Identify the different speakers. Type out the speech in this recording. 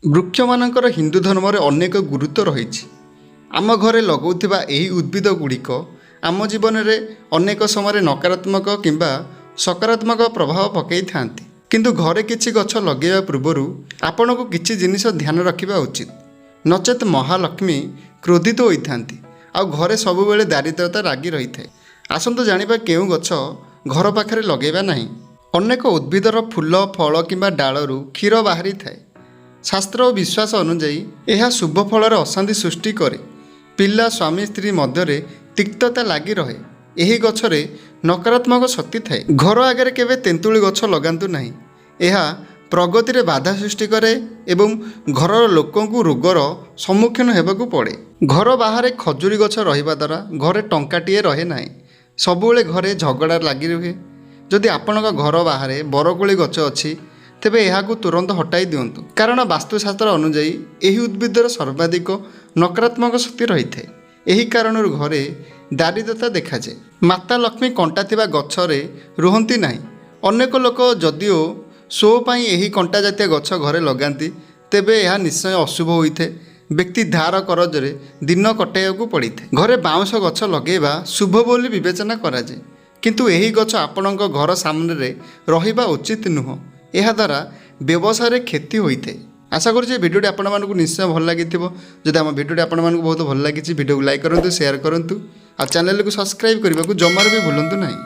Speaker 1: ବୃକ୍ଷମାନଙ୍କର ହିନ୍ଦୁ ଧର୍ମରେ ଅନେକ ଗୁରୁତ୍ୱ ରହିଛି। ଆମ ଘରେ ଲଗାଉଥିବା ଏହି ଉଦ୍ଭିଦ ଗୁଡ଼ିକ ଆମ ଜୀବନରେ ଅନେକ ସମୟରେ ନକାରାତ୍ମକ କିମ୍ବା ସକାରାତ୍ମକ ପ୍ରଭାବ ପକାଇଥାନ୍ତି। କିନ୍ତୁ ଘରେ କିଛି ଗଛ ଲଗାଇବା ପୂର୍ବରୁ ଆପଣଙ୍କୁ କିଛି ଜିନିଷ ଧ୍ୟାନ ରଖିବା ଉଚିତ, ନଚେତ୍ ମହାଲକ୍ଷ୍ମୀ କ୍ରୋଧିତ ହୋଇଥାନ୍ତି ଆଉ ଘରେ ସବୁବେଳେ ଦାରିଦ୍ରତା ଲାଗି ରହିଥାଏ। ଆସନ୍ତୁ ଜାଣିବା କେଉଁ ଗଛ ଘର ପାଖରେ ଲଗାଇବା ନାହିଁ। ଅନେକ ଉଦ୍ଭିଦର ଫୁଲ, ଫଳ କିମ୍ବା ଡାଳରୁ କ୍ଷୀର ବାହାରିଥାଏ। ଶାସ୍ତ୍ର ଓ ବିଶ୍ୱାସ ଅନୁଯାୟୀ ଏହା ଶୁଭ ଫଳରେ ଅଶାନ୍ତି ସୃଷ୍ଟି କରେ। ପିଲା, ସ୍ୱାମୀ, ସ୍ତ୍ରୀ ମଧ୍ୟରେ ତିକ୍ତତା ଲାଗି ରହେ। ଏହି ଗଛରେ ନକାରାତ୍ମକ ଶକ୍ତି ଥାଏ। ଘର ଆଗରେ କେବେ ତେନ୍ତୁଳି ଗଛ ଲଗାନ୍ତୁ ନାହିଁ। ଏହା ପ୍ରଗତିରେ ବାଧା ସୃଷ୍ଟି କରେ ଏବଂ ଘରର ଲୋକଙ୍କୁ ରୋଗର ସମ୍ମୁଖୀନ ହେବାକୁ ପଡ଼େ। ଘର ବାହାରେ ଖଜୁରୀ ଗଛ ରହିବା ଦ୍ୱାରା ଘରେ ଟଙ୍କାଟିଏ ରହେ ନାହିଁ। ସବୁବେଳେ ଘରେ ଝଗଡ଼ା ଲାଗି ରୁହେ। ଯଦି ଆପଣଙ୍କ ଘର ବାହାରେ ବରକୋଳି ଗଛ ଅଛି, ତେବେ ଏହାକୁ ତୁରନ୍ତ ହଟାଇ ଦିଅନ୍ତୁ, କାରଣ ବାସ୍ତୁଶାସ୍ତ୍ର ଅନୁଯାୟୀ ଏହି ଉଦ୍ଭିଦର ସର୍ବାଧିକ ନକାରାତ୍ମକ ଶକ୍ତି ରହିଥାଏ। ଏହି କାରଣରୁ ଘରେ ଦାରିଦ୍ରତା ଦେଖାଯାଏ। ମାତା ଲକ୍ଷ୍ମୀ କଣ୍ଟା ଥିବା ଗଛରେ ରୁହନ୍ତି ନାହିଁ। ଅନେକ ଲୋକ ଯଦିଓ ଶୋ ପାଇଁ ଏହି କଣ୍ଟା ଜାତୀୟ ଗଛ ଘରେ ଲଗାନ୍ତି, ତେବେ ଏହା ନିଶ୍ଚୟ ଅଶୁଭ ହୋଇଥାଏ। ବ୍ୟକ୍ତି ଧାର କରଜରେ ଦିନ କଟାଇବାକୁ ପଡ଼ିଥାଏ। ଘରେ ବାଉଁଶ ଗଛ ଲଗାଇବା ଶୁଭ ବୋଲି ବିବେଚନା କରାଯାଏ, କିନ୍ତୁ ଏହି ଗଛ ଆପଣଙ୍କ ଘର ସାମ୍ନାରେ ରହିବା ଉଚିତ ନୁହଁ। ଏହାଦ୍ୱାରା ବ୍ୟବସାୟରେ କ୍ଷତି ହୋଇଥାଏ। ଆଶା କରୁଛି ଏ ଭିଡ଼ିଓଟି ଆପଣମାନଙ୍କୁ ନିଶ୍ଚୟ ଭଲ ଲାଗିଥିବ। ଯଦି ଆମ ଭିଡ଼ିଓଟି ଆପଣମାନଙ୍କୁ ବହୁତ ଭଲ ଲାଗିଛି, ଭିଡ଼ିଓକୁ ଲାଇକ୍ କରନ୍ତୁ, ସେୟାର କରନ୍ତୁ ଆଉ ଚ୍ୟାନେଲକୁ ସବସ୍କ୍ରାଇବ୍ କରିବାକୁ ଜମାରୁ ବି ଭୁଲନ୍ତୁ ନାହିଁ।